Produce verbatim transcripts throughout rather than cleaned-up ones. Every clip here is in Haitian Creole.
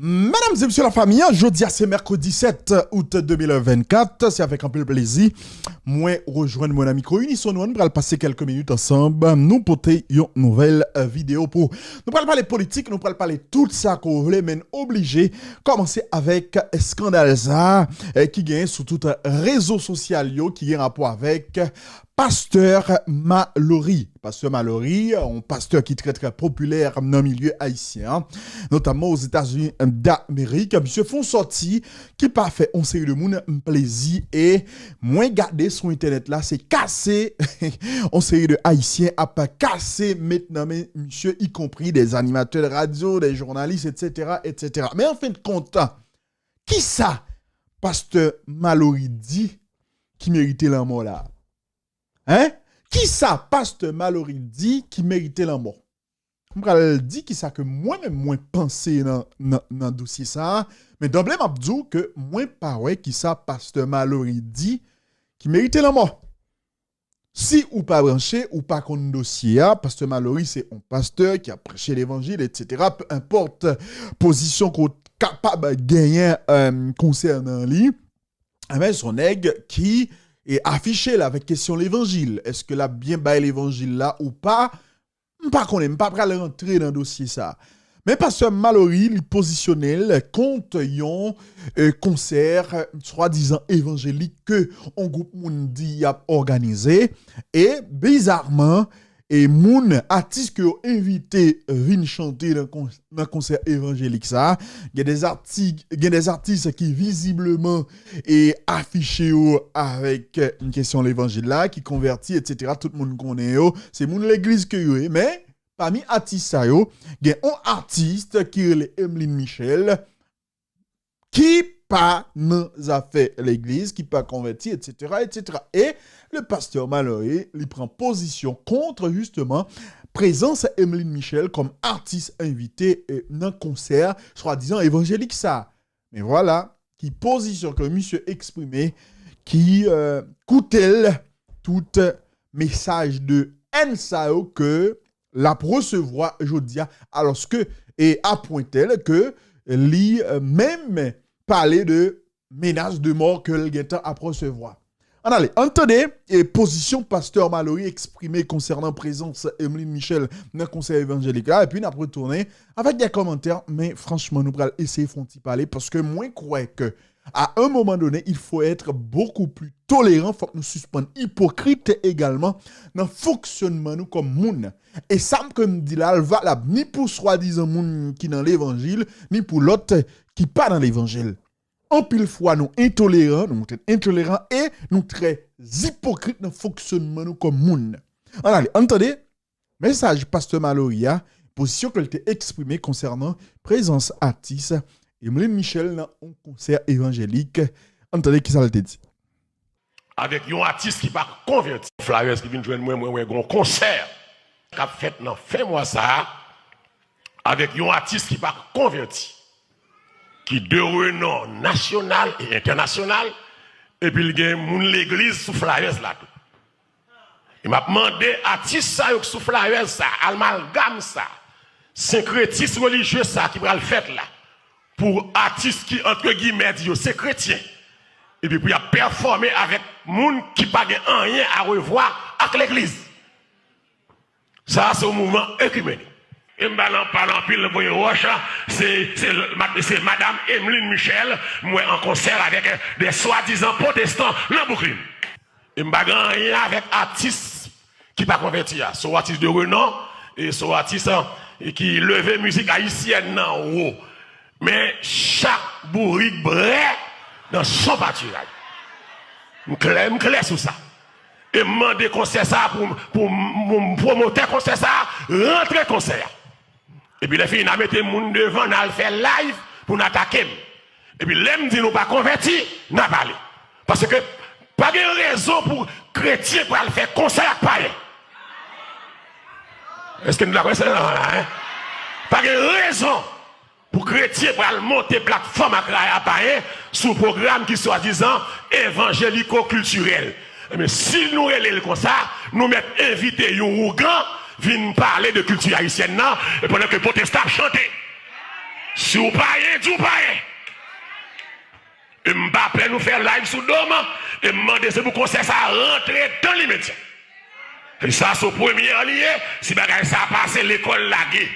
Medam e mesye lafanmi, jodi a se mèkredi sèt out de mil vennkat, se avèk anpil plezi mwen rejwenn mwen nan mikwo Unison One, pral pase kèlke minit ansanm, nou pote yon nouvèl, eh, videyo pou ou. Nou pral pale politik, nou pral pale tout sa ke w vle, men n oblije kòmanse avèk eskandal sa, eh, ki genyen sou tout rezo sosyal yo, ki gen rapò avèk Pastè Malory. Pastè Malory, yon pastè ki trè, trè popilè nan milye ayisyen an, notamman Ozetazini Damerik. Misye fè yon sòti ki pa fè yon seri de moun plezi e mwen gade sou entènèt la, se kase yon seri de Ayisyen ap kase met nan men misye, ikonpri de animatè de radyo, de jounalis, etsetera, etsetera. Men an fen de kont, kisa Pastè Malory di ki merite lanmò la? Hein? Kisa Pastè Malory di ki merite lanmò? M pral di kisa ke mwen menm mwen panse nan, nan, nan dosye sa a, men danble m ap di w ke mwen pa wè kisa Pastè Malory di ki merite lanmò. Si ou pa branche, ou pa konn dosye a, Pastè Malory se yon pastè ki ap preche levanjil, etsetera. Peu importe pozisyon ke w kapab genyen, eh, konsènan li, enben, se yon nèg ki, eh, afiche l avèk kesyon levanjil. Èske l ap byen bay levanjil la ou pa? M pa konnen, m pa pral rantre nan dosye sa. Men Pastè Malory, li pozisyone l kont yon, eh, konsè swadizan evanjelik ke yon gwoup moun di y ap òganize. E bizarman, e moun, atis ke yo envite vin chante nan kon-, nan konsè evanjelik sa, gen de ati-, gen de atis ki vizibleman e afiche yo avèk, eh, kesyon levanjil la, ki konvèti, etsetera. Tout moun konnen yo, se moun legliz ke yo ye, men pami atis sa yo, gen yon atis ki rele Emeline Michel, ki pa nan zafè legliz, ki pa konvèti, etsetera, etsetera. E le pastè Malory, li pran pozisyon kont, jisteman, prezans Emeline Michel kòm atis envite, eh, nan konsè swadizan evanjelik sa. Men vwala, ki pozisyon ke misye eksprime, ki, eh, koute l tout mesaj de èn sa yo ke l ap resevwa jodi a, alòske, e a pwen tèl ke li, eh, menm pale de menas de mò ke l gentan ap resevwa. Ann ale, ann tande, e pozisyon Pastè Malory eksprime konsènan prezans Emeline Michel nan konsè evanjelik la, epi n ap retounen avèk de kòmantè, men franchman, nou pral eseye fè yon ti pale, paske mwen kwè ke, à un moment donné, il faut être beaucoup plus tolérant, fòk nou sispann ipokrit egalman nan fonksyònman nou kòm moun. E sa m ke m di la, l valab ni pou swadizan moun ki nan levanjil, ni pou lòt ki pa nan levanjil. Anpil fwa, nou entoleran, nou montre entoleran e nou trè ipokrit nan fonksyònman nou kòm moun. Ann ale, ann tande mesaj Pastè Malory a, pozisyon ke l te eksprime konsènan prezans atis Emeline Michel nan yon konsè evanjelik. Ann tande kisa l te di. Avèk yon atis ki pa konvèti. Flyers ki vin jwenn mwen, mwen wè gen yon konsè k ap fèt nan fen mwa sa a, avèk yon atis ki pa konvèti, ki de renon nasyonal e entènasyonal, epi l gen moun legliz sou flyers la tou. E m ap mande atis sa yo k sou flyers sa, amalgam sa, senkretis relijye sa ki pral fèt la, pou atis ki, antre gimè, di yo se kretyen, epi pou y ap pèfòme avèk moun ki pa gen anyen a revwa ak legliz. Sa a se yon mouvman ekimenik. E m pa nan, pa nan anpil nan voye wòch, se, se, se madam Emeline Michel, m wè an konsè avèk de swadizan pwotestan nan Brooklyn. E m pa gen anyen avèk atis ki pa konvèti a. Se yon atis de renon, e se yon atis, e ki leve mizik ayisyèn nan wo. Men chak bourik brè nan son patiray. M klè, m klè sou sa. E m mande konsè sa pou, pou, pou pwomotè konsè sa rantre konsè a. Epi lè fini, n a mete moun devan, n al fè live pou n atake m. Epi lè m di nou pa konvèti, n a pale. Paske pa gen rezon pou kretyen pral fè konsè ak payen. Èske nou dakò? Èske nou la, hein? Pa gen rezon pou kretyen pral monte platfòm ak raya payen sou pwogram ki swadizan evanjeliko-kiltirèl. Ebyen, si nou rele l konsa, nou mèt envite yon ougan vin pale de kilti ayisyèn nan, e pandan ke pwotestan ap chante. Si w payen, di w payen. E m pa pè nou fè live sou do m, e m mande se pou konsèy sa rantre dan limedya. E sa se premye an li ye, si bagay sa pase, lekòl lage.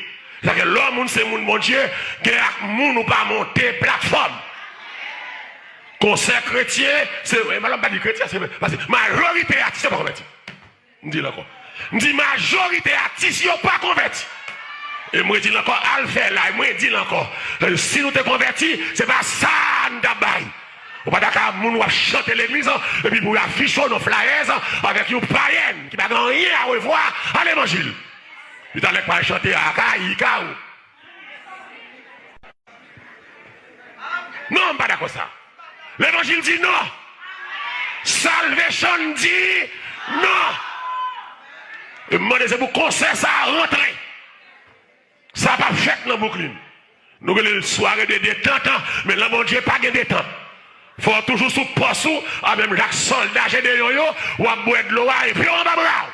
Sa ke lè yon moun se moun Bondye, gen ak moun ou pa monte platfòm. Konsèy kretyen, se, e, m pa di kretyen, se, paske majorite atis yo pa konvèti. M di l ankò. M di majorite atis yo pa konvèti. E mwen di l ankò, al fè live, mwen di l ankò. Si nou te konvèti, se pa sa n t ap bay. Ou pa ta ka moun w ap chante legliz an, epi pou y afiche w nan flyers an, avèk yon payèn ki pa gen anyen a revwa a levanjil. Li talè k pral chante Akayika ou. Non, m pa dakò sa. Levanjil di non. Salvation di non. E m mande se pou konsèy sa a rantre. Sa p ap fèt nan Brooklyn. Nou rele l sware de detant, men nan Bondye pa gen detant. Fò w toujou sou pòs ou, a menm jan ak sòlda Jedeyon yo, w ap bwè dlo a epi w anba bra w.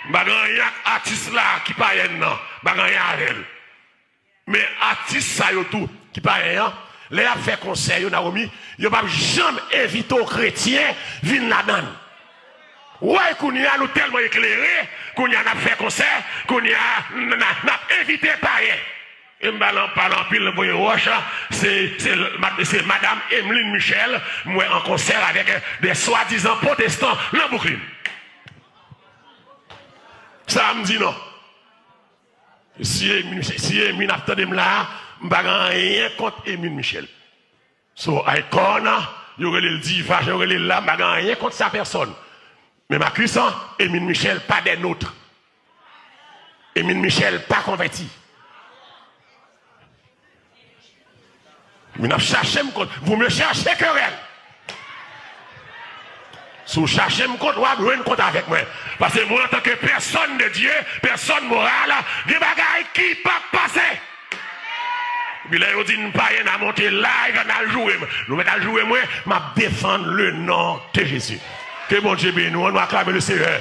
M pa gen anyen ak atis la ki payèn nan, m pa gen anyen avè l. Men atis sa yo tou ki payen an, lè y ap fè konsè yo, Nawomi, yo p ap janm envite w kretyen vin ladan l. Wè, kounye a nou tèlman eklere, kounye a n ap fè konsè, kounye a n, n, n ap envite payen. E m pale, pale anpil, voye wòch, se, se, se madam Emeline Michel, m wè an konsè avèk de swadizan pwotestan nan Brooklyn. Sa a m di non. Si Emin, si Emin ap tande m la, m pa gen anyen kont Emin Michel. So, Icon, yo rele l Diva, yo rele l la, m pa gen anyen kont sa pèsòn. Men Marcus, Emin Michel pa des nôtres. Emin Michel pa konvèti. Moun ap chache m kont. Vaut mieux chercher querelle. Si w chache m kont, w ap jwenn kont avèk mwen. Paske mwen, antanke pèsòn de Dye, pèsòn moral, gen bagay ki p ap pase. Epi lè yo di n payen, n a monte live, n al joure m. Nou mèt al joure mwen, m ap defann le non de Jezi. Ke Bondye beni w, ann nou aklame le Seyè.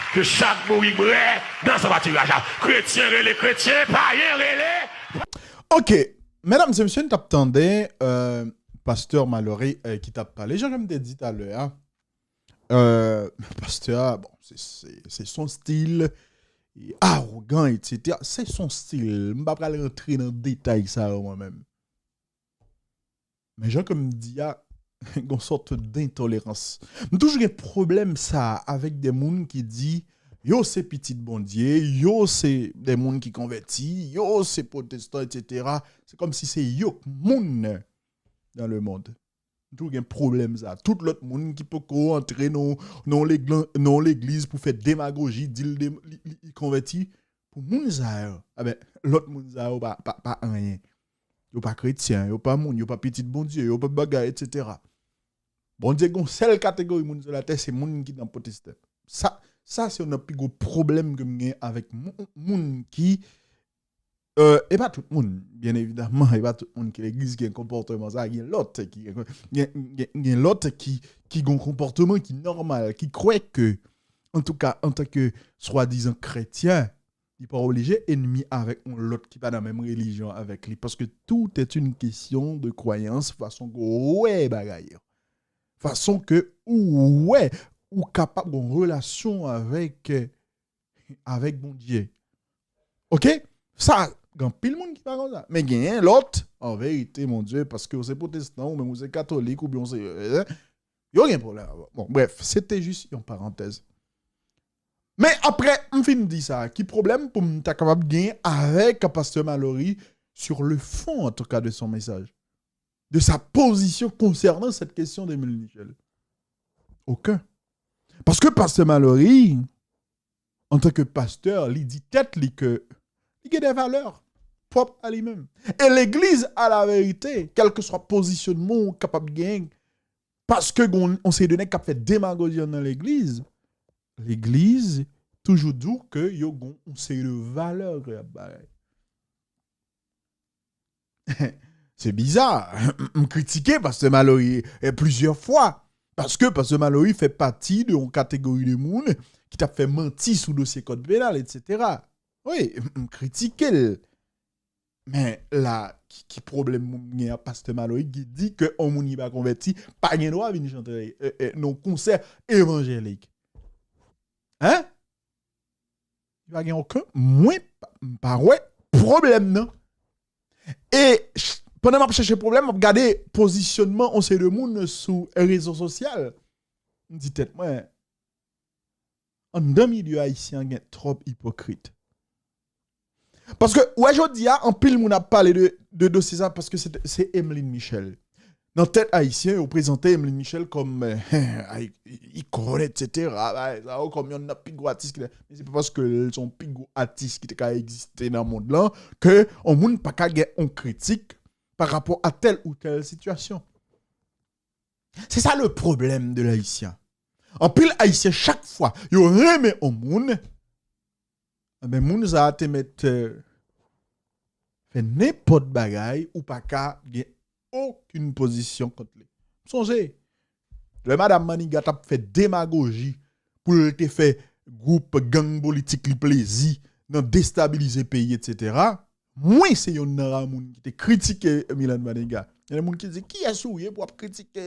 Ke chak bourik brè nan san patiraj la. Kretyen rele kretyen, payen rele. Ok, medam e mesye, n t ap tande, euh, pastè Malory, euh, ki t ap pale. Jan ke m te di talè a, euh, pastè a, bon, se, se, se son stil, li awogan, et cetera. Se son stil. M pa pral rantre nan detay sa yo mwen menm. Men jan ke m di a, gon sòt dentolerans. M toujou gen pwoblèm sa a avèk de moun ki di, yo se pitit Bondye, yo se de moun ki konvèti, yo se pwotestan, et cetera. Se kòmsi se yo k moun dans le monde. M toujou gen pwoblèm sa a. Tout lòt moun ki poko antre nan, nan legla-, nan legliz pou fè demagoji, di l de-, li, li, li konvèti, pou moun sa yo, a ben, lòt moun sa yo pa, pa, pa anyen. Yo pa kretyen, yo pa moun, yo pa pitit Bondye, yo pa bagay, et cetera. Bondye gen yon sèl kategori moun sou latè, se moun ki nan pwotestan. Sa, sa se youn nan pi gwo pwoblèm ke m gen avèk moun, moun ki, euh, e pa tout moun, byen evidaman, e pa tout moun ki legliz ki gen konpòtman sa, gen lòt ki gen, gen, gen, gen lòt ki, ki gen yon konpòtman ki nòmal, ki kwè ke, antouka, antanke swadizan kretyen, li pa oblije enmi avèk yon lòt ki pa nan menm relijyon avèk li, paske tout est une question de croyance, fason ke w wè bagay yo. Fason ke ou wè, ou kapab gen yon relasyon avèk, avèk Bondye. Ok? Sa, gen anpil moun ki pa konsa. Men genyen lòt, an verite, mon Dieu, paske w se pwotestan, ou menm ou se katolik, oubyen w se, eh, yo gen pwoblèm avè w. Bon, bref, se te jis yon parantèz. Men apre, m fin di sa, ki pwoblèm pou m ta kapab genyen avèk pastè Malory sur le fond, en tout cas, de son message, de sa position concernant cette question d'Emile Michel? Okenn. Paske pastè Malory, antanke pastè, li di tèt li ke li gen de valè pwòp a li menm. E legliz, a la verite, kèlkeswa pozisyonman w kapab genyen, paske gen yon seri de nèg k ap fè demagoji nan legliz, legliz toujou di w ke yo gen yon seri de valè ke y ap bay. Se biza. M kritike pastè Malory, eh, plizyè fwa. Paske pastè Malory fè pati de yon kategori de moun ki t ap fè manti sou dosye kòd penal, et cetera. Wi, m kritike l. Men la, ki, ki pwoblèm moun gen ak Pastè Malory ki di ke yon moun ki pa konvèti pa gen dwa vin chante, e, e, nan yon konsè evanjelik? Hein? Li pa gen okenn, mwen, pa- m pa wè pwoblèm nan. E ch- pandan m ap chèche pwoblèm, m ap gade pozisyonman yon seri de moun sou rezo sosyal. M di tèt mwen, anndan milye ayisyen an gen twòp ipokrit. Paske, ou wè, jodi a, anpil moun ap pale de, de dosye sa, paske se, se Emeline Michel. Nan tèt ayisyen, yo prezante Emeline Michel kòm, eh, ay- ikòn, etsetera, bagay sa yo, kòm yonn nan pi gwo atis ki te, men se pa paske l se yon pi gwo atis ki te ka egziste nan mond lan, ke yon moun pa ka gen yon kritik pa rapò a tèl ou tèl sitiyasyon. Se sa le problème de l'haïtien. Anpil ayisyen, chak fwa yo renmen yon moun, enben, moun sa a te mèt, eh, fè nenpòt bagay, ou pa ka gen okenn pozisyon kont li. M sonje, lè Madan Maniga t ap fè demagoji pou l te fè gwoup gang politik li plezi nan destabilize peyi, etsetera, mwen se yonn nan ra moun ki te kritike Milan Maniga. Gen moun ki di, "Kiyès ou ye pou w ap kritike?"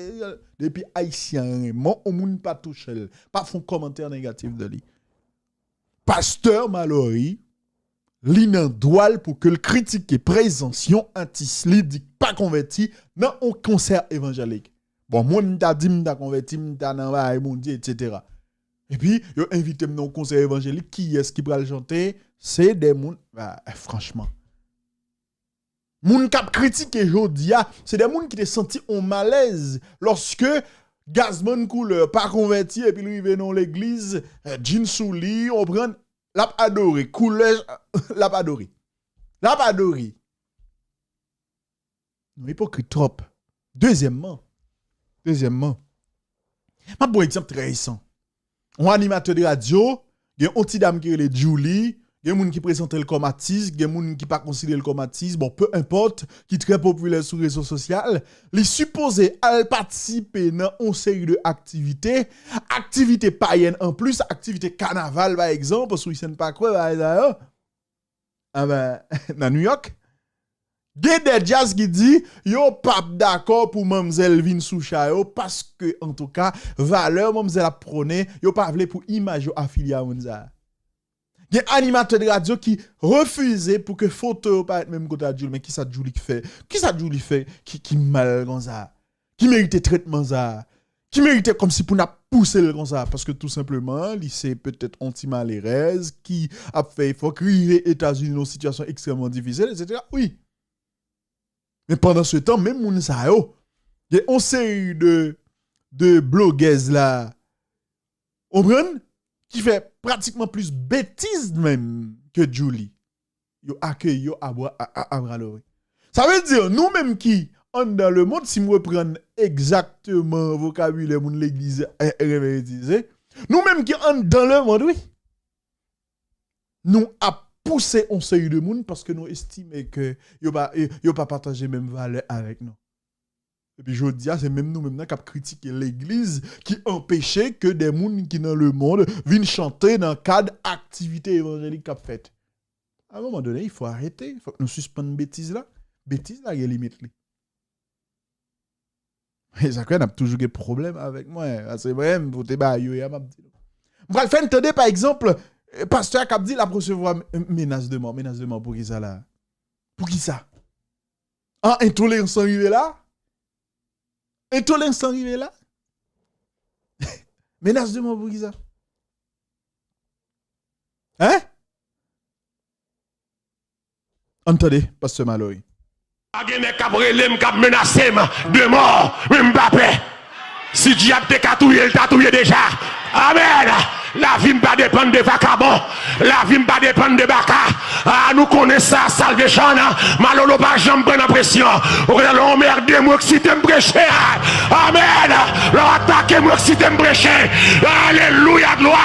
Depi ayisyen an renmen yon moun, pa touche l, pa fè yon kòmantè negatif de li. Pastè Malory, li nan dwa l pou ke l kritike prezans yon atis li di k pa konvèti nan yon konsè evanjelik. Bon, mwen, m ta di m ta konvèti, m ta nan bagay Bondye, etsetera. Epi, yo envite m nan yon konsè evanjelik, kiyès ki pral chante? Se de moun, ah, franchman. Moun k ap kritike jodi a, se de moun ki te santi yon malèz lòske Gazman Couleur pa konvèti epi l rive nan yon legliz, eh, djin sou li, w konprann? L ap adore, koulè, l ap adore. L ap adore. Nou ipokrit twòp. Dezyèmman, dezyèmman, m ap ba w egzanp trè resan. Yon animatè de radyo, gen yon ti dam ki rele Djouly, gen moun ki prezante l kòm atis, gen moun ki pa konsidere l kòm atis, bon, peu importe, ki trè popilè sou rezo sosyal, li sipoze al patisipe nan yon seri de aktivite, aktivite payèn anplis, aktivite kanaval, pa egzanp, sou Isèn Pakwè, bagay sa yo. Anben, nan New York, gen de djaz ki di yo p ap dakò pou manmzèl vin sou cha yo, paske, antouka, valè manmzèl ap pwone, yo pa vle pou imaj yo afilye a moun sa a. Gen animatè de radyo ki refize pou ke foto yo parèt menm kote a Djouly. Men kisa Djouly k fè? Kisa Djouly fè ki, ki mal konsa? Ki merite tretman sa? Ki merite kòmsi pou n ap pouse l konsa? Paske tou senpleman, li se petèt yon ti malerèz ki ap fè efò, ki rive Etazini nan yon sitiyasyon ekstrèmman difisil, etsetera. Wi. Men pandan se tan, menm moun sa yo, gen yon seri de, de blogèz la, konprann? Ki fè pratikman plis betiz menm ke Djouly. Yo akeyi yo a bra, a, a, a bra leve. Sa vle di, nou menm ki anndan lemonn, si m reprann egzakteman vokabilè moun legliz, eh, renmen itilize, nou menm ki anndan lemonn, wi, nou ap pouse yon seri de moun paske nou estime ke yo pa, yo, yo pa pataje menm valè avèk nou. Epi jodi a, se menm nou menm nan k ap kritike legliz ki anpeche ke de moun ki nan lemonn vin chante nan kad aktivite evanjelik k ap fèt. A un moment donné, il faut arrêter. Fòk nou sispann betiz la. Betiz la gen limit li. E sa k fè n ap toujou gen pwoblèm avèk mwen. Paske mwen menm, pou te ba yo ya, m ap di nou. M pral fè n tande, pa egzanp, eh, pastè a k ap di l ap resevwa m-, menas de mò. Menas de mò, poukisa la? Poukisa? An, entolerans lan rive la? Entolerans lan rive la? Menas de mò, poukisa? Hein? Ann tande, pastè Malory. Pa gen nèg k ap rele m, k ap menase m de mò, men m pa pè. Si dyab te ka touye l, l ta touye deja. Amèn. Lavi m pa depann de vakabon. Lavi m pa depann de baka. A, nou konnen sa, Salvation, Malolo pa janm pran nan presyon. Okontrè, lè yon mèg de mo eksite m preche. Amèn. Lè w atake m, w eksite m preche. Alelouya, glwa.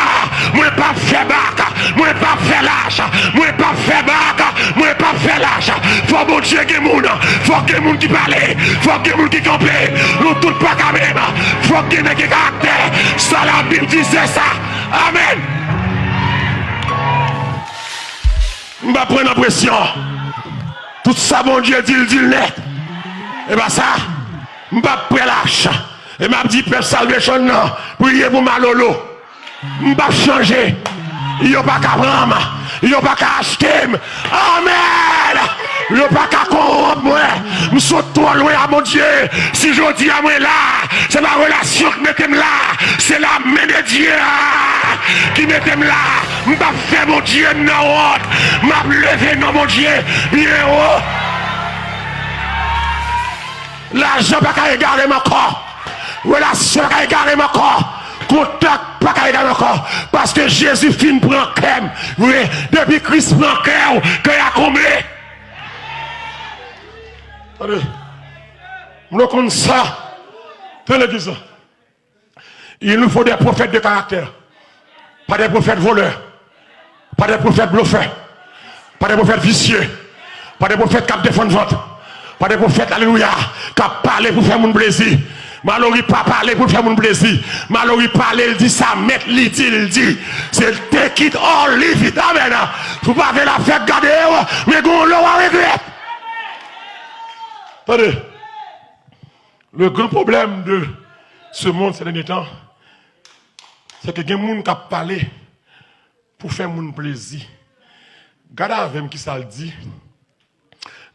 Mwen p ap fè bak. Mwen p ap fè lach. Mwen p ap fè bak. Mwen p ap fè lach. Fò Bondye gen moun. Fòk gen moun ki pale. Fòk gen moun ki kanpe. Nou tout pa ka menm. Fòk gen nèg ki gen karaktè. Sa Labib di, se sa. Amèn. M p ap pran nan presyon. Tout sa Bondye di l, di l nèt. E pa sa, m p ap pran lach. E m ap di pèp Salvation nan, priye pou Malolo. M p ap chanje. Yo pa ka pran m. Yo pa ka achte m. Amèn. Yo pa ka kowonp mwen. M sot twò lwen a Bondye. Si jodi a mwen la, se pa relasyon k mete m la. Se la men de Dye a ki mete m la. M p ap fè Bondye m nan wont. M ap leve non Bondye byen wo. Lajan pa ka egare m ankò. Relasyon pa ka egare m ankò. Kontak pa ka egare m ankò. Paske Jezi fin pran kè m. Wi, depi Kris pran kè w, kè a konble. Tande. M konn sa. Tande legliz la. Il nous faut des prophètes de caractère. Pas des prophètes voleurs. Pas des prophètes bluffeurs. Pas des prophètes vicieux. Pas des prophètes k ap defann vant. Pas des prophètes, alelouya, k ap pale pou fè moun plezi. Malory pa pale pou l fè moun plezi. Malory pale, l di sa mèt li di, l di. Se take it or leave it. Amèn. Si w pa vle l ap fèt gade w, men gon lè w a regrèt. Tande. Le grand problème de ce monde ces derniers temps, se ke gen moun k ap pale pou fè moun plezi. Gade avè m kisa l di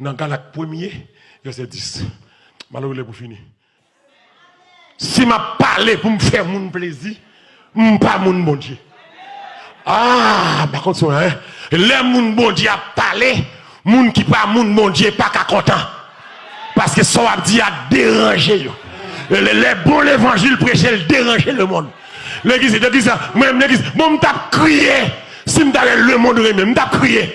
nan Galat premye, vèsè dis. Malory lè pou fini. Si m ap pale pou m fè moun plezi, m pa moun Bondye. Ah, m pa konn si w wè, hein? Lè moun Bondye ap pale, moun ki pa moun Bondye pa ka kontan. Paske sa w ap di a deranje yo. Le, le bon levanjil preche, l deranje lemonn. Legliz, legliz, mwen menm legliz, bon, m t ap kriye. Si m ta wè lemonn renmen m, m t ap kriye.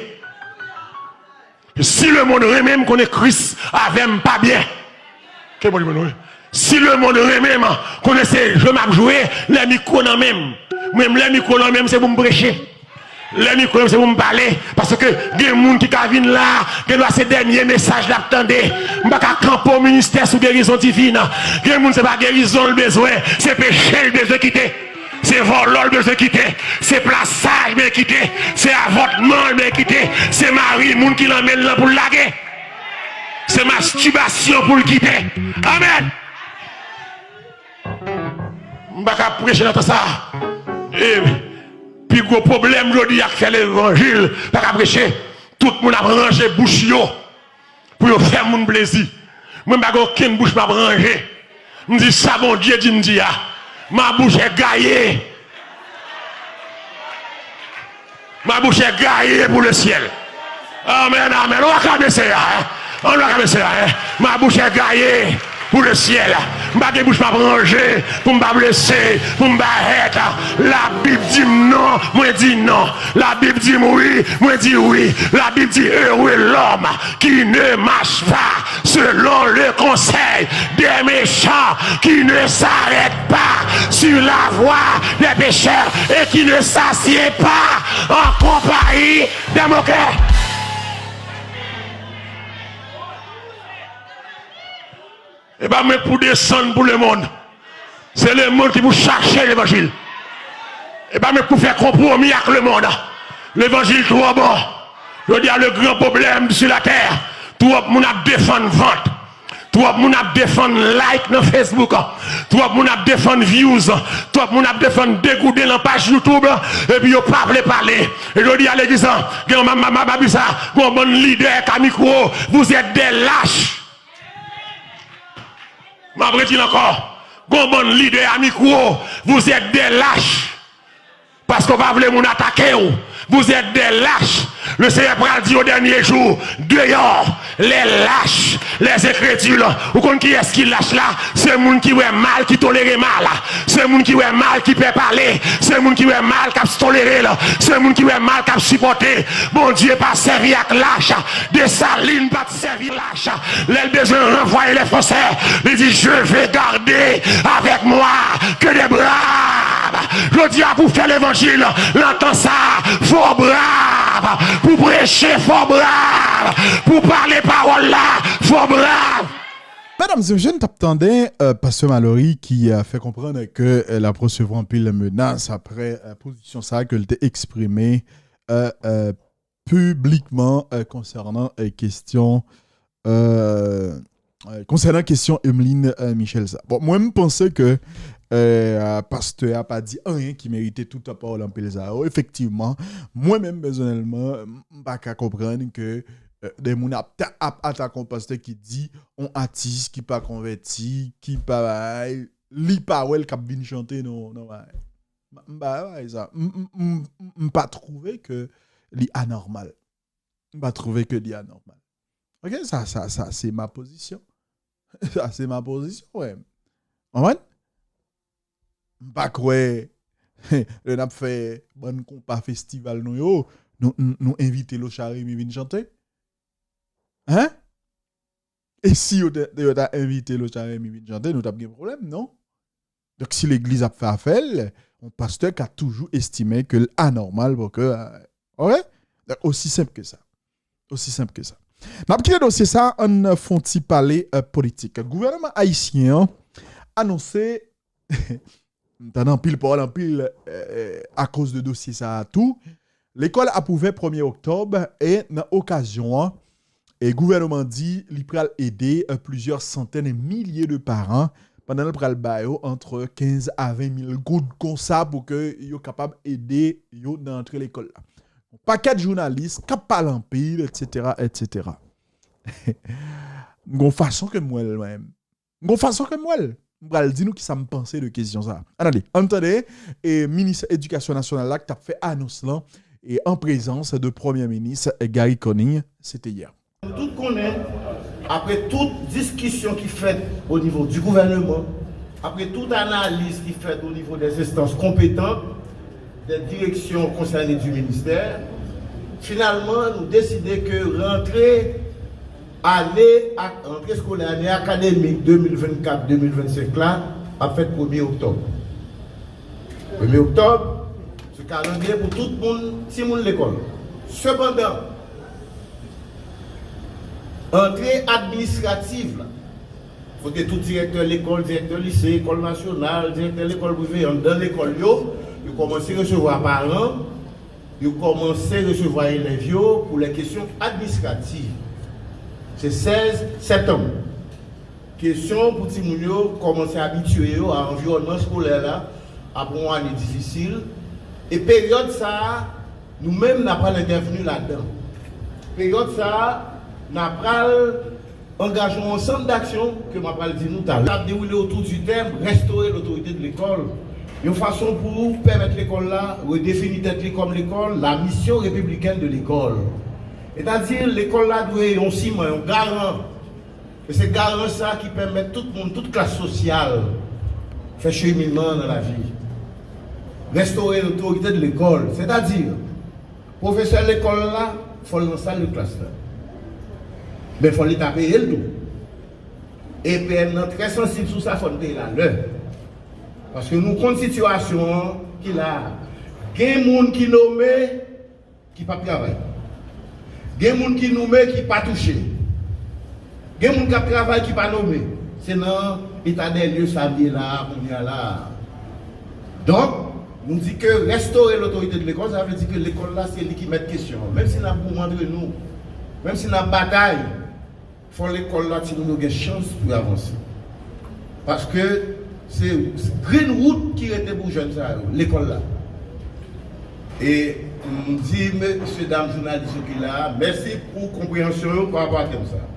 Si lemonn renmen m, konnen Kris avè m pa byen. Ke Bondye beni nou, wi. Si lemonn renmen m, konnen se jwe m ap jwe, lè mikwo nan men m. Mwen menm, lè mikwo nan men m, se pou m preche. Lè mikwo nan men m, se pou m pale. Paske gen moun ki ka vin la, gendwa se dènye mesaj l ap tande. M pa ka kanpe w ministè sou gerizon divin. Gen moun se pa gerizon l bezwen, se peche l bezwen kite. Se vòlò l bezwen kite. Se plasaj l bezwen kite. Se avòtman l bezwen kite. Se mari moun ki nan men l lan pou l lage. Se mastibasyon pou l kite. Amèn. M pa ka preche nan tan sa a. E pi gwo pwoblèm jodi a k fè levanjil pa ka preche. Tout moun ap ranje bouch yo pou yo fè moun plezi. Mwen m pa gen okenn bouch m ap ranje. M di sa Bondye di m di a. Ma bouche gaye. Ma bouche gaye pou le syèl. Amèn, amèn. On aklame Seyè a, hein? On aklame Seyè a, hein? Ma bouche gaye pou le syèl. M pa gen bouch m ap ranje pou m pa blese, pou m pa hèt. Labib di m non, mwen di non. Labib di m wi, mwen di wi. Labib di, heureux l'homme qui ne marche pas selon le conseil des méchants, qui ne s'arrête pas sur la voie des pécheurs et qui ne s'assied pas en compagnie des moqueurs. E pa mwen k pou desann pou lemonn. Se lemonn ki pou chache levanjil. E pa mwen k pou fè konpwomi ak lemonn. Levanjil twò bon. Jodi a, le gran pwoblèm sou latè, twòp moun ap defann vant. Twòp moun ap defann like nan Facebook. Twòp moun ap defann views. Twòp moun ap defann degouden nan paj YouTube. Epi yo pa vle pale. E jodi a, legliz lan, gen yon ma, ma, ma, ma, sa, gen yon bann lidè k a mikwo. Vous êtes des lâches. M ap redi l ankò. Gon bann lidè a mikwo, vous êtes des lâches. Paske w pa vle moun atake w. Vous êtes des lâches. Le Seigneur pral di au dernier jour, dehors, les lâches, les incrédules. Ou konn kiyès ki lach la? Se moun ki wè mal, ki tolere mal. Se moun ki wè mal, ki pè pale. Se moun ki wè mal, k ap tolere l. Se moun ki wè mal, k ap sipòte. Bondye pa sèvi ak lach. Desalin pa t sèvi lach. Lè l bezwen ranvwaye lè fransè, li di, je vais garder avec moi que des braves. Jodi a, pou fè levanjil nan tan sa a, fò brav. Pou preche, fò brav. Pou pale pawòl la, fò brav. Medam e mesye, n t ap tande euh, pastè Malory ki euh, fè konprann ke euh, l ap resevwa anpil menas apre euh, pozisyon sa a ke l te eksprime euh, euh, piblikman, euh, konsènan, euh, kesyon, euh, euh, konsènan kesyon Emeline, euh, Michel sa. Bon, mwen, m panse ke, euh, pastè a pa di anyen ki merite tout pawòl anpil sa yo. Efektivman, mwen menm, pèsonèlman, m, m pa ka konprann ke, euh, de moun ap, ta- ap atake yon pastè ki di yon atis ki pa konvèti, ki pa bay, li pa wè l k ap vin chante nan, nan bagay. M, m pa wè sa. M, m, m, m pa twouve ke li anòmal. M pa twouve ke li anòmal. Ok, sa, sa, sa, se ma pozisyon. Sa, se ma pozisyon, wè. Konprann? M pa kwè, lè n ap fè bann konpa festival nou yo, nou, nou, nou envite Locha Remy vin chante. Hein? E si yo te, yo ta envite Locha Remy vin chante, nou t ap gen pwoblèm, non? Donk, si legliz ap fè afè l, yon pastè ka toujou estime ke l anòmal pou ke, euh, ok? Donk, osi senp ke sa. Osi senp ke sa. N ap kite dosye sa, ann fè yon ti pale, euh, politik. Gouvènman ayisyen an anonse, m tande anpil pawòl, anpil, euh, akoz de dosye sa a tou. Lekòl ap ouvè premye oktòb e nan okazyon an, e gouvènman di li pral ede, euh, plizyè santèn e milye de paran pandan l pral ba yo antre kenz a ven mil goud konsa pou ke yo kapab ede yo nan antre lekòl la. Yon pakèt jounalis k ap pale anpil, etsetera, etsetera. M gon fason ke m wè l mwen menm. M gon fason ke m wè l. M pral di nou kisa m panse de kesyon sa a. Ann ale, ann tande, e, minis edikasyon nasyonal la ki t ap fè anons lan, e, an prezans de premye minis Garry Conille, se te yè. Nou tout konnen, apre tout diskisyon ki fèt o nivo di gouvènman, apre tout analiz ki fèt o nivo dè enstans konpetan, dè direksyon konsène di ministè, finalman, nou deside ke rantre ane ak rantre eskolè ane akademik de mil vennkat de mil vennsenk la ap fèt premye oktòb. Premye oktòb, se kalandriye pou tout moun, timoun lekòl. Sepandan, antre administrativ la, kote tout direktè lekòl, direktè lise, lekòl nasyonal, direktè lekòl prive, anndan lekòl yo, yo kòmanse resevwa paran, yo kòmanse resevwa elèv yo pou lè kesyon administrativ. Se sèz septanm. Kesyon pou timoun yo kòmanse abitye yo a anviwònman eskolè la apre yon ane difisil. E peryòd sa a, nou menm, n a pral entèvni ladan. Peryòd sa a, n a pral angaje yon ansanm daksyon ke m a pral di nou talè. L ap dewoule otou di tèm restaurer l'autorité de l'école, yon fason pou pèmèt lekòl la redefini tèt li kòm lekòl, la mission républicaine de l'école. Sètadi, lekòl la dwe yon siman, yon garan. E se garan sa ki pèmèt tout moun, tout klas sosyal, fè cheminman nan lavi. Restaurer l'autorité de l'école, sètadi, pwofesè lekòl la, fò l nan sal de klas la. Men fò l ta peye l tou. E P N nan trè sansib sou sa, fò n peye l alè. Paske nou konn sitiyasyon an ki la a. Gen moun ki nome ki p ap travay. Gen moun ki nome ki pa touche. Gen moun k ap travay ki pa nome. Se nan eta dè lye sa n ye la a, kounye a la a. Donk, nou di ke restaurer l'autorité de l'école, sa vle di ke lekòl la, se li ki mèt kesyon an. Menm si n ap goumen antre nou, menm si n ap batay, fò lekòl la, timoun yo gen chans pou yo avanse. Paske se, se grenn wout ki rete pou jèn sa yo, lekòl la. E m di mesye dam jounalis yo ki la a, mèsi pou konpreyansyon yo pa rapò a tèm sa a.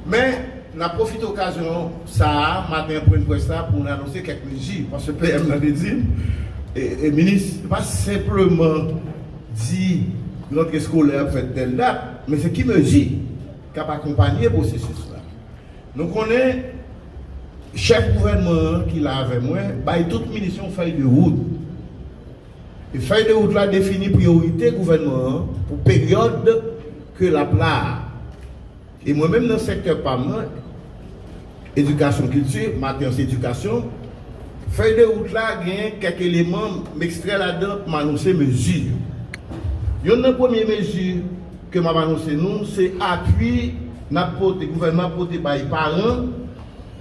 Men, n ap pwofite okazyon sa a, maten an pwen près la, pou n anonse kèk mezi, paske P M nan te di m, e, e minis, se pa senpleman di rantre eskolè ap fèt tèl dat, men se ki mezi k ap akonpanye pwosesis la. Nou konnen chèf gouvènman an ki la avè mwen bay tout minis yon fèy de wout. E fèy de wout la defini priyorite gouvènman an pou peryòd ke l ap la a. E mwen menm nan sektè pa m nan, edikasyon, kilti, maten an se edikasyon, fèy de wout la gen kèk eleman m ekstrè ladan pou m anonse mezi. Yonn nan premye mezi ke m ap anonse nou, se apui n ap pote, gouvènman ap pote bay paran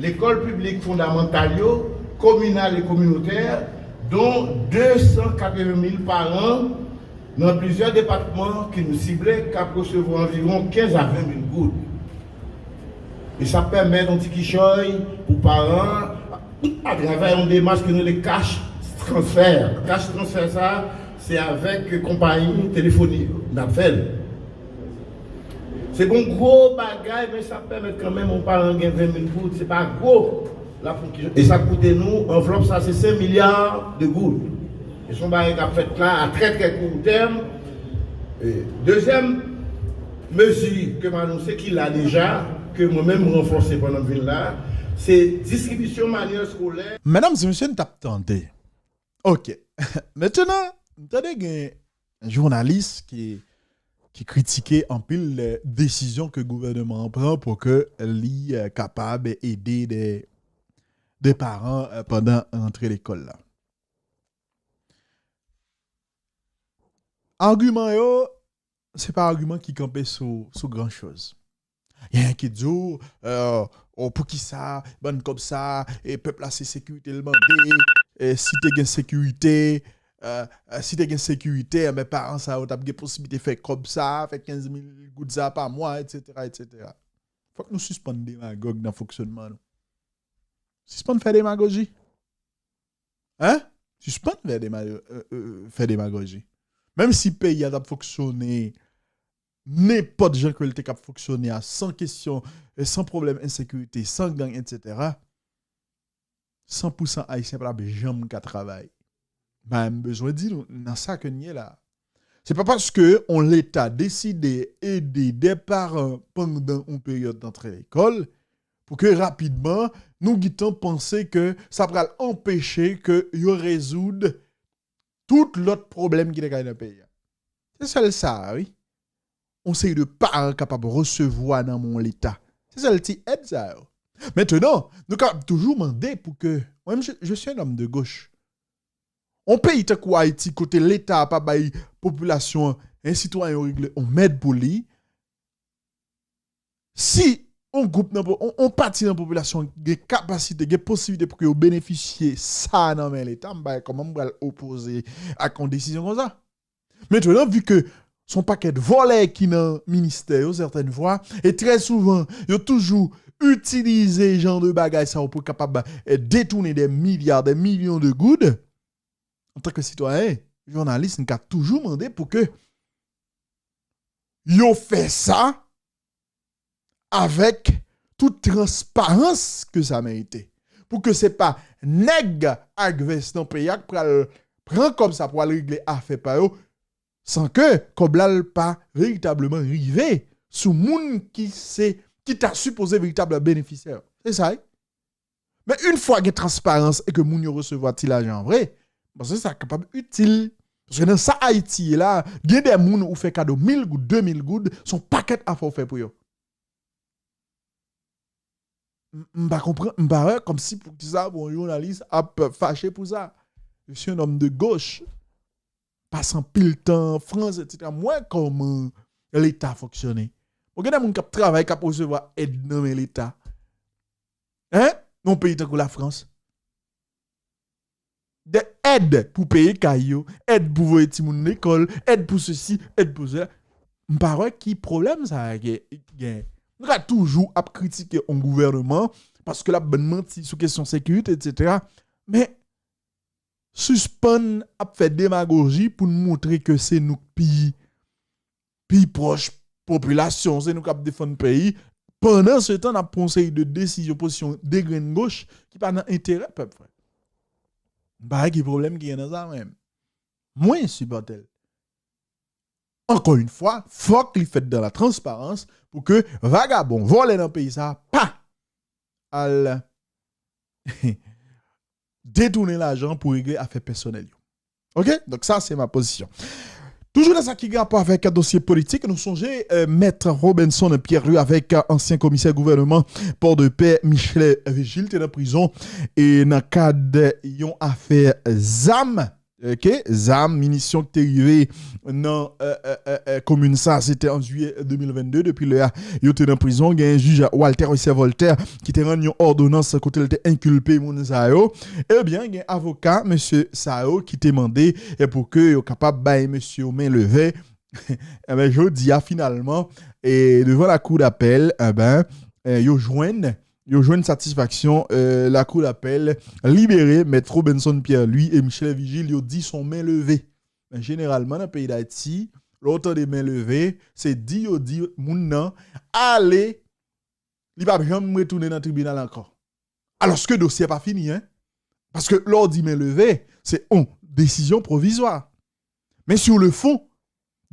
lekòl piblik fondamantal yo, kominal e kominotè, don de san katreven mil paran Nan plizyè depatman ke nou sible k ap resevwa anviwon kenz a ven mil goud. E sa pèmèt yon ti kichòy pou paran an, atravè yon demach ke nou rele cash transfer. Cash transfer sa, se avèk konpayi telefoni n ap fè l. Se bon gwo bagay, men sa pèmèt kanmenm yon paran gen ven mil goud. Se pa gwo. L ap fè yon kichòy. E sa koute nou, anvlòp sa se senk milya de goud. E se yon bagay k ap fèt la a trè, trè kou tèm. E dezyèm mezi ke m anonse ki la deja, ke mwen menm m ranfòse pandan m vin la, se distribisyon manyèl eskolè. Medam e mesye, n t ap tande. Ok. Mentnan, m tande gen jounalis ki, ki kritike anpil, eh, desizyon ke gouvènman an pran pou ke li, eh, kapab ede de, de paran, eh, pandan rantre lekòl la. Agiman yo, se pa agiman ki kanpe sou, sou gran choz. Gen ki di w, eh, oh, poukisa bann kòb sa, e pèp la se sekirite l mande, e si te gen sekirite, eh, eh, si te gen sekirite, enben paran sa yo t ap gen posiblite fè kòb sa, fè kenz mil goud sa pa mwa, etsetera, etsetera. Fòk nou sispann demagòg nan fonksyònman nou. Sispann fè demagoji. Hein? Sispann fè dema-, euh, euh, fè demagoji. Menm si peyi a t ap fonksyone nenpòt jan ke l te k ap fonksyone a, san kesyon, e san pwoblèm ensekirite, san gang, etsetera, san pou san Ayisyen pa t ap janm ka travay. M pa menm bezwen di nou, nan sa ke n ye la. Se pa paske yon Leta deside ede de paran pandan yon peryòd rantre lekòl, pou ke rapidman, nou gentan panse ke sa pral anpeche ke yo rezoud tout lòt pwoblèm ki te ka gen nan peyi a. Se sèl sa a, wi. Yon seri de paran kapab resevwa nan men yon Leta. Se sèl ti èd sa yo. Mentnan, nou kapab toujou mande pou ke, mwen menm, je, je suis un homme de gauche. Yon peyi tankou Ayiti, kote Leta a pa bay popilasyon an, en sitwayen yo regle yon mèd pou li, si yon gwoup nan po-, yon, yon pati nan popilasyon gen kapasite, gen posiblite pou ke yo benefisye sa nan men Leta, m pa wè kòman m pral opoze ak yon desizyon konsa. Mentnan, vi ke se yon pakèt vòlè ki nan ministè yo, sètèn fwa, e trè souvan, yo toujou itilize jan de bagay sa yo pou kapab, eh, detounen de milya, de milyon de goud. Antanke sitwayen, jounalis, n ka toujou mande pou ke yo fè sa avèk tout transparans ke sa merite. Pou ke se pa nèg ak vès nan peyi a k pral pran kòb sa pou al regle afè pa yo, san ke kòb la l pa veritableman rive sou moun ki se, ki ta sipoze veritab benefisyè. Se sa, wi. Men yon fwa gen transparans e ke moun yo resevwa ti lajan an vre, m panse sa kapab itil. Paske nan sa Ayiti ye la, gen de moun ou fè kado mil goud, de mil goud, se yon pakèt afè ou fè pou yo. M, m pa konprann, m pa wè kòmsi poukisa pou yon jounalis ap fache pou sa. Je suis un homme de gauche. Pase anpil tan an Frans, etsetera. M wè kòman Leta fonksyone. Bon, gen de moun k ap travay, k ap resevwa èd nan men Leta. Hein? Nan yon peyi tankou Lafrans. De èd pou peye kay yo, èd pou voye timoun lekòl, èd pou sesi, èd pou sela. M pa wè ki pwoblèm sa a gen, gen. Nou ka toujou ap kritike yon gouvènman paske l ap bann manti sou kesyon sekirite, etsetera. Men, sispann ap fè demagoji pou n montre ke se nou k pi, pi pwòch popilasyon, se nou k ap defann peyi. Pandan se tan, n ap pran yon seri de desizyon, pozisyon degrenn goch ki pa nan enterè pèp, frè. M pa wè ki pwoblèm ki gen nan sa, mwen. Mwen sipòte l. Ankò yon fwa, fòk li fèt dans la transparence pou ke vagabon, vòlè nan peyi sa pa al detounen lajan pou regle afè pèsonèl yo. Ok? Donk sa se ma pozisyon. Toujou nan sa ki gen rapò avèk dosye politik, nou sonje, eh, Mèt Robenson Pierre-Louis avèk, eh, ansyen komisè gouvènman Pòdepè Michelet Vigile te nan prizon e nan kad yon afè zam, Ok, zam, minisyon ki te rive nan, euh, euh, euh, euh, komin sa, se te an jiyè de mil vennde. Depi lè a, yo te nan prizon. Gen jij Walter Wesser Voltaire ki te rann yon òdonans kote l te enkilpe moun sa yo. Ebyen, gen avoka mesye sa yo ki te mande, eh, pou ke yo kapab bay mesye yo men leve. Ebyen, jodi a, finalman, e devan lakou dapèl, ebyen, eh, yo jwenn, yo jwenn satisfaksyon, eh, lakou dapèl libere Mèt Robenson Pierre Louis e Michel Vigile, yo di se yon men leve. Men jeneralman, nan peyi Dayiti, lè w tande men leve, se di yo di moun nan ale, li p ap janm retounen nan tribinal ankò. Alòske dosye a pa fini, en. Paske lè w di men leve, se yon desizyon pwovizwa. Men sur le fond,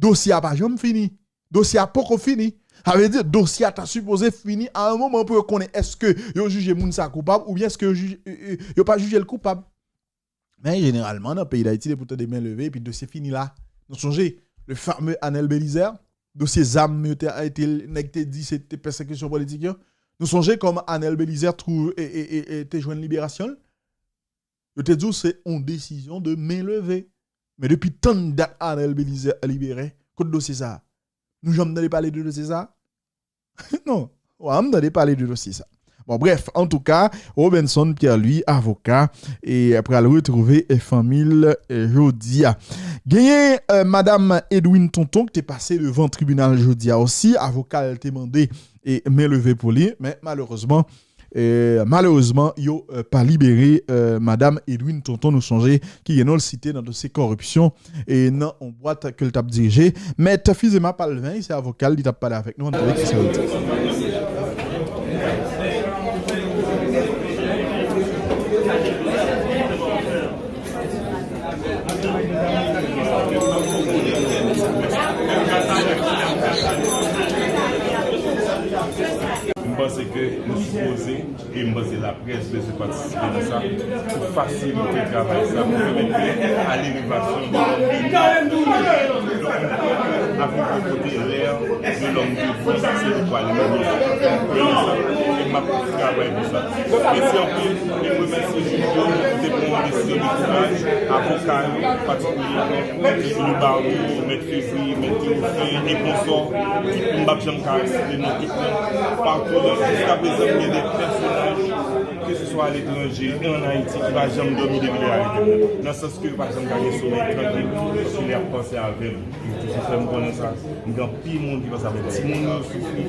dosye a pa janm fini. Dosye a poko fini. Sa vle di, dosye a ta sipoze fini a yon moman pou yo konnen èske yo jije moun sa koupab oubyen èske yo jije, yo, yo, yo pa jije l koupab. Men jeneralman, nan peyi Dayiti, depi w tande men leve, epi dosye fini la. Nou sonje, le fameux Anel Belizaire, dosye zam yo te, te, nèg te di se te pèsekisyon politik yo. Nou sonje kòman Anel Belizaire twou-, e, e, e, e, te jwenn liberasyon l. Yo te di w se yon desizyon de men leve. Men depi tann dat Anel Belizaire libere, kot dosye sa a? Nou janm tande pale de dosye sa a? Non. Wa, m tande pale de dosye sa. Bon, brèf, antouka, Robenson Pierre Louis, avoka, e pral retwouve, e, fanmi l, e, jodi a. Genyen, e, madam Edwin Tonton ki te pase devan tribinal jodi a osi. Avoka l te mande, e, men leve pou li, men malerezman, e, malerezman, yo, e, pa libere, e, madam Edwin Tonton. Nou sonje ki gen non l site nan dosye kòripsyon e nan yon bwat ke l t ap dirije. Mèt Fizema Palvin, se avoka l, li t ap pale avèk nou, ann tande kisa l di. M panse ke nou sipoze E m panse laprès bezwen patisipe nan sa pou fasilite travay sa, pou pèmèt ke a lelevasyon de lòm de Bib. Donk, apwopo kote lè de lòm de Bib, se nou pral leve. E m ap travay pou sa. Mèsi anpil, e m remèsye jij yo ki te pran yon desizyon de kouraj, avoka yo patikilyèman, Julio Barbeau, Mèt Fevriye, Mèt Théophile, e konsò, ki m p ap janm ka site non tout moun, patou, donk, jiskaprezan, gen de pèsonaj, keseswa aletranje e ann Ayiti, ki pa janm dòmi depi lè a rive. Nan sans ke yo pa janm ka gen somèy trankil, paske lè y ap panse avè m, yo toujou fè m konnen sa. M gen anpil moun ki panse avè m. Timoun yo soufri,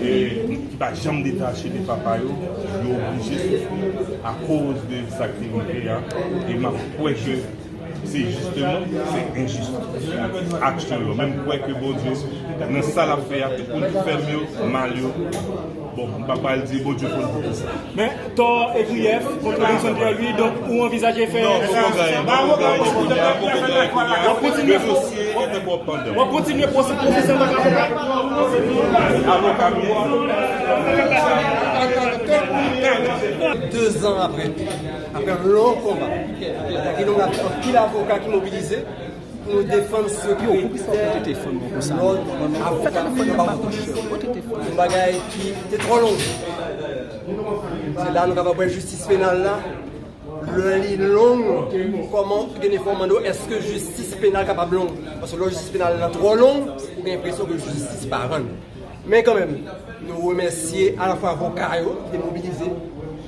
e ki pa janm detache de papa yo, yo oblije soufri akoz de sa k te rive a. E m ap kwè ke Se jisteman, se enjis. Aksyon yo. Men m kwè ke Bondye, nan sa l ap fè a, tout moun ki fè m yo, mal yo, bon, m pa pral di Bondye konn pou kisa. Men tò e griyèf kont Robinson Pierre Louis, donk ou anvizaje fè... Non, poko gaye, poko gaye kounye a, poko gaye kounye a. W ap kontinye... Le dosye entenkò pandan. W ap kontinye pwose-, pwofesyon antanke avoka? Avoka m ye. Dezan apre. Apre yon long konba, gen yon anpil avoka ki mobilize pou nou defann sekirite lòd avoka nan Bawon Kouch. Yon bagay ki te twò long. Se la nou kapab wè jistis penal la, lè li long, kòman gen de fwa w mande w, èske jistis penal kapab long? Paske lè jistis penal lan twò long, ou gen enpresyon ke jistis pa rann. Men kanmenm, nou remèsye alafwa avoka yo ki te mobilize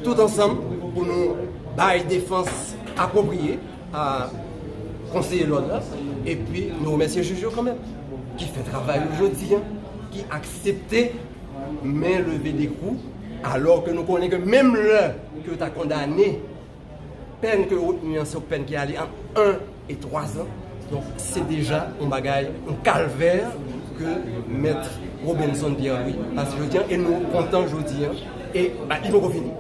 tout ansanm pou nou bay defans apwopriye a konseye lòd la. Epi, nou remèsye jij yo kanmenm, ki fè travay yo jodi a, ki aksepte men leve de kou, alò ke nou konnen ke menm lè ke yo ta kondane Pèn ke yo retni an, se yon pèn ki ale ant en e twa zan. Donk, se deja yon bagay, yon kalvè ke Mèt Robinson Pierre Louis pase jodi a, e nou kontan jodi a, e, ba, li poko fini.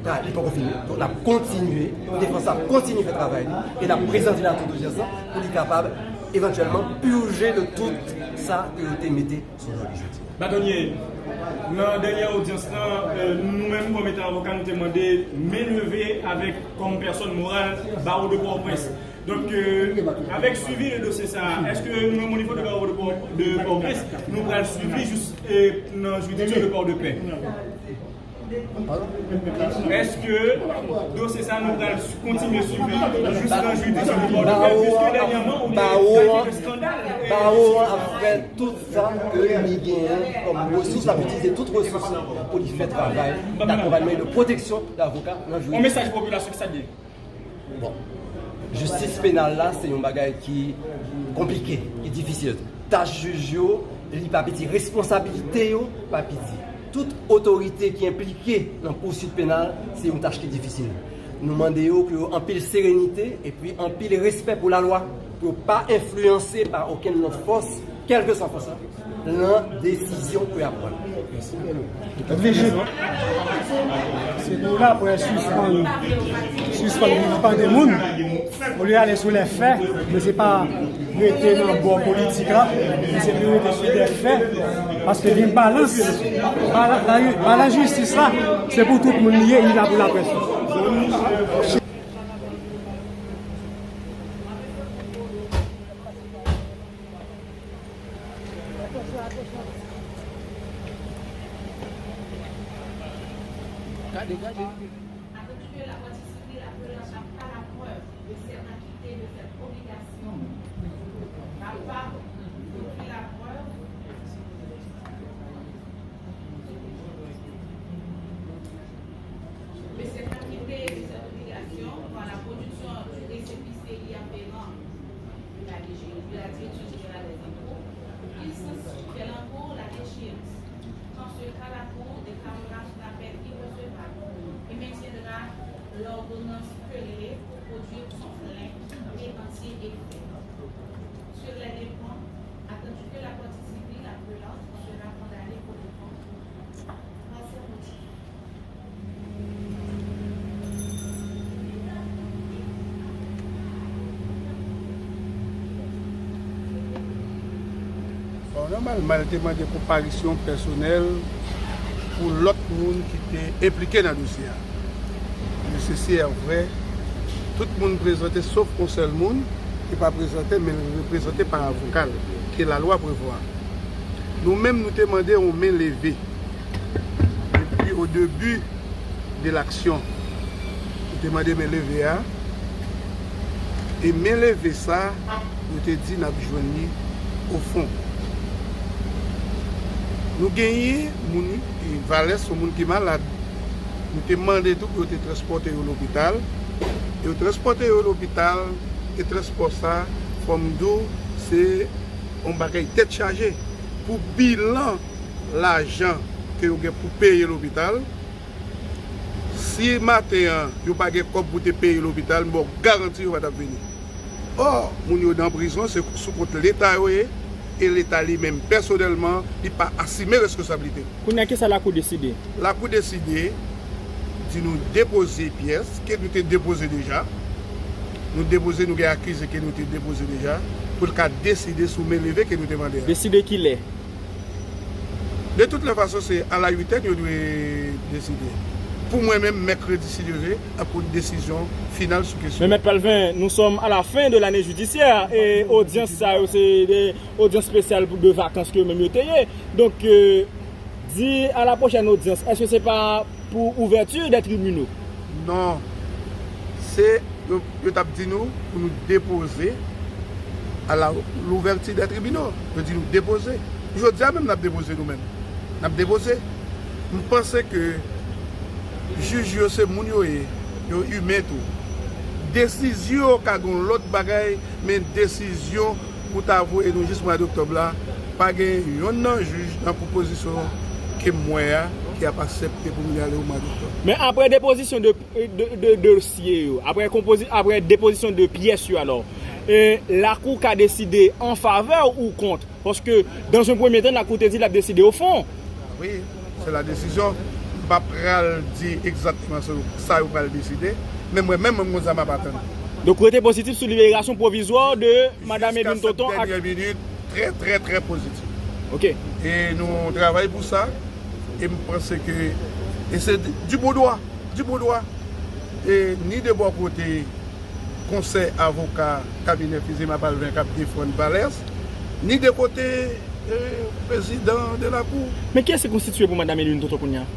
Ba, li poko fini. Donk, n ap kontinye, defans la ap kontinye fè travay li, e n ap prezante l a tout odyans lan pou li kapab evantyèlman pije de tout sa ke yo te mete sou do li jodi a. Batonye, nan dènyè odyans lan, eh, nou menm kòm etan avoka, nou te mande men leve avèk kòm pèsòn moral Bawo de Pòtoprens. Donk, eh, avèk swivi de dosye sa a, èske nou menm o nivo de Bawo de Pò-, de Pòtoprens, nou pral swivi jis, eh, nan jiridiksyon de Pòdepè? Èske dosye sa nou pral kontinye swiv li jiskan jiridiksyon pou Pòtoprens, piske dènyèman ou gen kalite de eskandal, e, Bawo an ap fè tout sa ke li genyen kòm resous, l ap itilize tout resous pou li fè travay d'akompanyman e de pwoteksyon de avoka nan jiridiksyon. On mesaj pou popilasyon, ki sa l ye? Bon, jistis penal la, se yon bagay ki konplike, ki difisil. Tach jij yo, li pa piti. Responsabilite yo, pa piti. Tout otorite ki enplike nan pousuit penal, se yon tach ki difisil. Nou mande yo pou yo anpil serenite epi anpil respè pou lalwa, pou yo pa enfliyanse pa okenn lòt fòs, kèlkeswa fòs la, nan desizyon pou y ap pran. Reflechi. Se pou laprès sispann, sispann vilipande moun, olye ale sou lè fè, men se pa rete nan bò politik la, men se pou rete sou lè fè, paske gen balans, balans, balans jistis la, se pou tout moun li ye, li la pou laprès. Gade, gade. Attendu que la partie civile appelante n'a pas la preuve de s'être acquittée de cette obligation, n'a pas produit la preuve de s'être acquitté de cette obligation par la production du récépissé y afférent de la D G, de la Direction Générale des Impôts, il s'ensuit qu'elle encourt la déchéance. Dans ce cas, la Cour déclarera son appel irrecevable et maintiendra l'ordonnance scellée pour produire son plein et entier effet. Sur les deux points, attendu que la partie civile appelante sera condamnée pour les fautes. Par ces motifs, Bon, nòmalman, l te mande konparisyon pèsonèl pou lòt moun ki te enplike nan dosye a. Mesye Sier vre, tout moun prezante, sof yon sèl moun ki pa prezante, men l reprezante pa avoka l, ke lalwa prevwa. Nou menm, nou te mande yon men leve. Depi o debi de laksyon, nou te mande men leve a. E men leve sa, nou te di n ap jwenn li o fon. Nou genyen moun, e, Valès, yon moun ki malad. Nou te mande tou pou yo te transpòte yo lopital. Yo transpòte yo lopital, e transpò sa, fò m di w, se yon bagay tèt chaje. Pou bilan lajan ke yo gen pou peye lopital, si maten an yo pa gen kòb pou te peye lopital, m ba w garanti yo pa t ap vini. Ò, moun yo nan prizon, se sou kont Leta yo ye, e Leta li menm, pèsonèlman, li pa asime reskonsablite l. Kounye a, kisa Lakou deside? Lakou deside di nou depoze pyès ke nou te depoze deja. Nou depoze, nou gen akize ke nou te depoze deja, pou l ka deside sou men leve ke nou te mande a. Deside kilè? De tout lè fason, se a la uitèn yo dwe deside. Pou mwen menm, mèkredi, si Dye vle, ap pran desizyon final sou kesyon. Men Mèt Palvin, nous sommes à la fin de l'année judiciaire, e odyans sa yo, se de odyans espesyal pou, de vakans ke yo menm yo te ye. Donk, euh, di à la prochaine audience, èske se pa pou ouvèti dè tribinal? Non. Se, yo, yo t ap di nou pou nou depoze à la, l'ouverture des tribunaux. Yo di nou depoze. Jodi a menm, n ap depoze nou menm. N ap depoze. M panse ke jij yo se moun yo ye. Yo imen tou. Desizyon yo ka gen yon lòt bagay, men desizyon pou ta voye nou jis mwa doktòb la, pa gen yonn nan jij nan konpozisyon ke m wè a ki ap aksepte pou m ale o mwa doktòb. Men apre depozisyon de, de, de dosye yo, apre konpozi-, apre depozisyon de pyès yo alò, e, lakou ka deside an favè ou kont? Paske, dans un premier temps, lakou te di l ap deside o fon. Wi, se la desizyon. M pa pral di egzakteman sa, sa yo pral deside, men mwen menm, mwen konn sa m ap atann. Donk, ou rete pozitif sou liberasyon pwovizwa de Madam Edwin Tonton ak... Jiska sèt dènye minit, trè, trè, trè pozitif. Ok. E nou travay pou sa, e m panse ke, e se di, di bon dwa, di bon dwa, e ni de bò kote konsèy avoka kabinè Fitzgerald Palvin k ap defann Valès, ni de kote, e, prezidan de lakou. Men kiyès ki konstitiye pou Madam Edwin Tonton kounye a?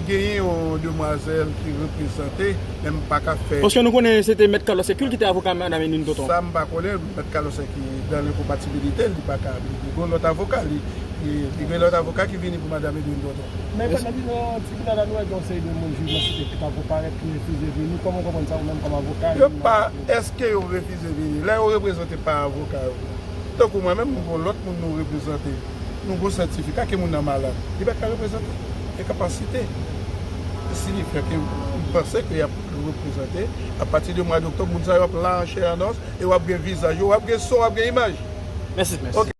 Genyen yon demwazèl ki reprezante, men m pa ka fè. Paske nou konnen se te Mèt Carlos Hercule ki te avoka Madanm Edwin Tonton. Sa m pa konnen, Mèt Carlos ki dan lenkonpatibilite, li pa ka, li gen lòt avoka, li, li, li gen lòt avoka ki vini pou Madanm Edwin Tonton. Men pandan li nan tribinal la, nou wè gen yon seri de moun jij nan site ki t ap parèt, ki refize vini. Kòman w konprann sa, ou menm kòm avoka? Yo pa, èske yo refize vini? Lè yo reprezante pa avoka yo. Tankou mwen menm, mwen gen lòt moun nou reprezante. Nou gen sètifika ke moun nan malad. Li pa ka reprezante. Enkapasite. Siyifi ke m panse ke y ap reprezante. Apati de mwa doktòb, moun sa yo ap la an chè an os, e w ap gen vizaj yo, w ap gen son, w ap gen imaj. Mèsi. Ok.